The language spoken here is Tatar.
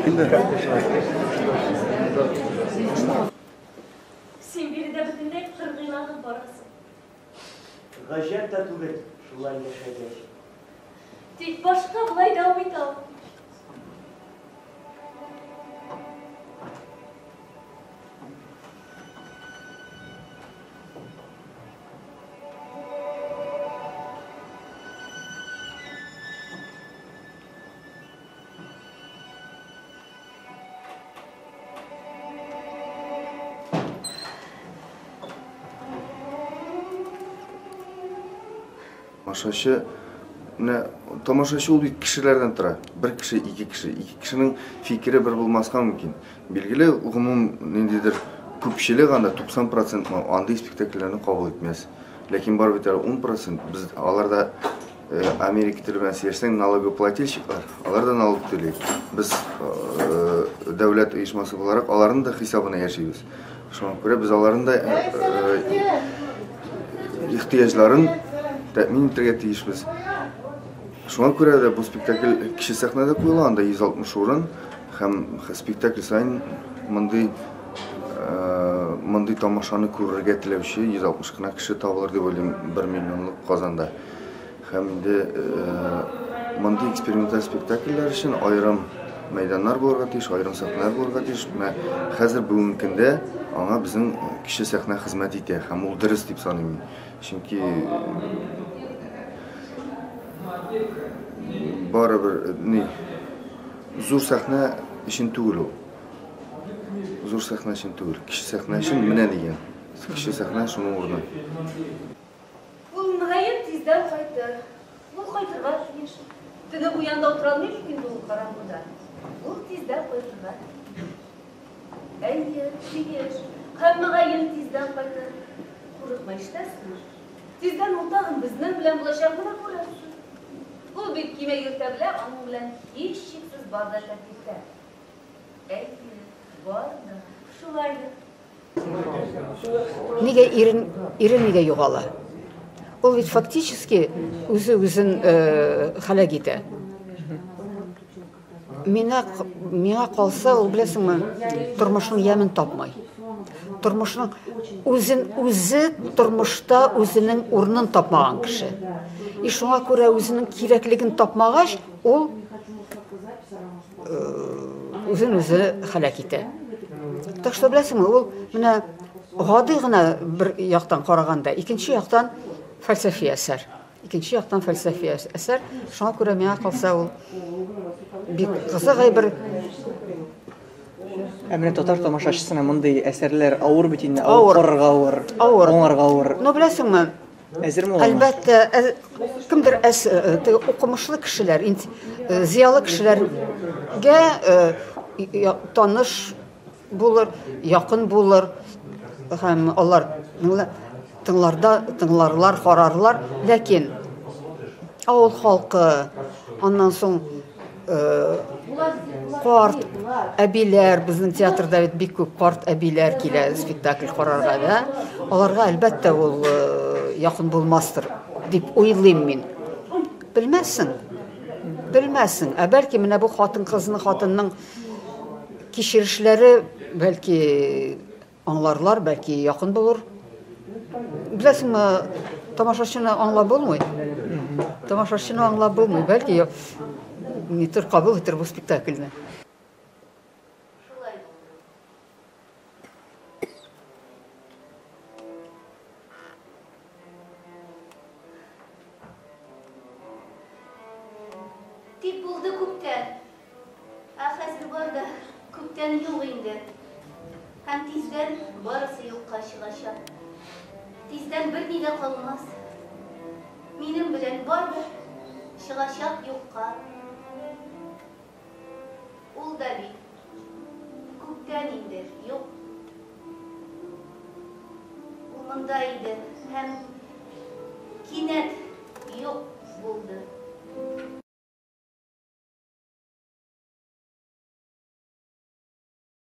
Инде. Син биредә бөтенләй кыргыйланып барасың. Гаҗәп тә түгел, шулай яшәгәч. Тик башка болай дәвам итә алмыйм. Тамашачы, менә тамашачы ул бит кешеләрдән тора. Бер кеше, ике кеше. Ике кешенең фикере бер булмаска мөмкин. Билгеле, гомум ниндидер күпчелек анда 90 процент андый спектакльләрне кабул итмәс. Ләкин бар бит әле 10 процент. Без аларда Америка теле белән сөйләшсәң, налогоплательщиклар, алар да налог түли. Без дәүләт оешмасы буларак аларның да хисабына яшибез. Шуңа күрә без аларның да ихтыяҗларын тәэмин итәргә тиешбез. Шуңа күрә дә бу спектакль кече сәхнәдә куела, анда 160 урын һәм спектакль саен мондый мондый тамашаны күрергә теләүче 160 кына кеше табылыр дип уйлыйм 1 миллионлык Казанда. Һәм инде мондый эксперименталь спектакльләр өчен аерым мәйданнар булырга тиеш, аерым сәхнәләр булырга тиеш. Менә хәзер бүгенге көндә аңа безнең кече сәхнә хезмәт итә һәм ул дөрес дип саныйм мин. Чөнки барыбер ни зур сәхнә өчен түгел ул. Зур сәхнә өчен түгел, кече сәхнә өчен менә дигән. Кече сәхнә шуның урыны. Ул мөгаен тиздән кайтыр. Ул кайтырга тиеш. Төне буе анда утыра алмый бит инде ул караңгыда. Ул тиздән кайтырга тиеш. Әйе, тиеш. Һәм мөгаен тиздән кайтыр. Курыкма, ишетәсеңме? Тиздән ул тагын безнең белән булачак, менә күрерсең. Ул бит кимә йөртә белә, аның белән һичшиксез бар да тәртиптә. Әйе, бар да. Шулайдыр. Нигә ирен, ире нигә югала? Ул бит фактически үзе үзен һәлак итә. Миңа, миңа калса, ул беләсеңме, тормышның ямен тапмый. Тормышның үзен үзе тормышта үзенең урынын тапмаган кеше. И шуңа күрә үзенең кирәклеген тапмагач, ул үзен үзе һәлак итә. Так что беләсеңме, ул менә гади гына бер яктан караганда, икенче яктан фәлсәфи әсәр. Икенче яктан фәлсәфи әсәр. Шуңа күрә миңа калса ул бик кызык әйбер. Ә менә татар тамашачысына мондый әсәрләр авыр бит инде, авыр карарга авыр, авыр, аңларга авыр. Ну, беләсеңме, Әзерме ул аңа? Әлбәттә, кемдер әз теге укымышлы кешеләр, зыялы кешеләргә таныш булыр, якын булыр һәм алар тыңларда тыңларлар, карарлар, ләкин авыл халкы, аннан соң карт әбиләр, безнең театрда бит бик күп карт әбиләр килә спектакль карарга, да? Аларга, әлбәттә, ул якын булмастыр дип уйлыйм мин. Белмәссең. Белмәссең. Ә бәлки менә бу хатын-кызның, хатынның кичерешләре бәлки аңларлар, бәлки якын булыр. Беләсеңме, тамашачыны аңлап булмый. Тамашачыны аңлап булмый. Бәлки нитер кабул итер бу спектакльне. Шулай булды. Тик булды күптән. Ә хәзер бар да күптән юк инде. Һәм тиздән барысы юкка чыгачак. Тиздән берни дә калмас. Минем белән бар да чыгачак юкка. Ул да бит күптән инде юк. Ул монда иде һәм кинәт юк булды.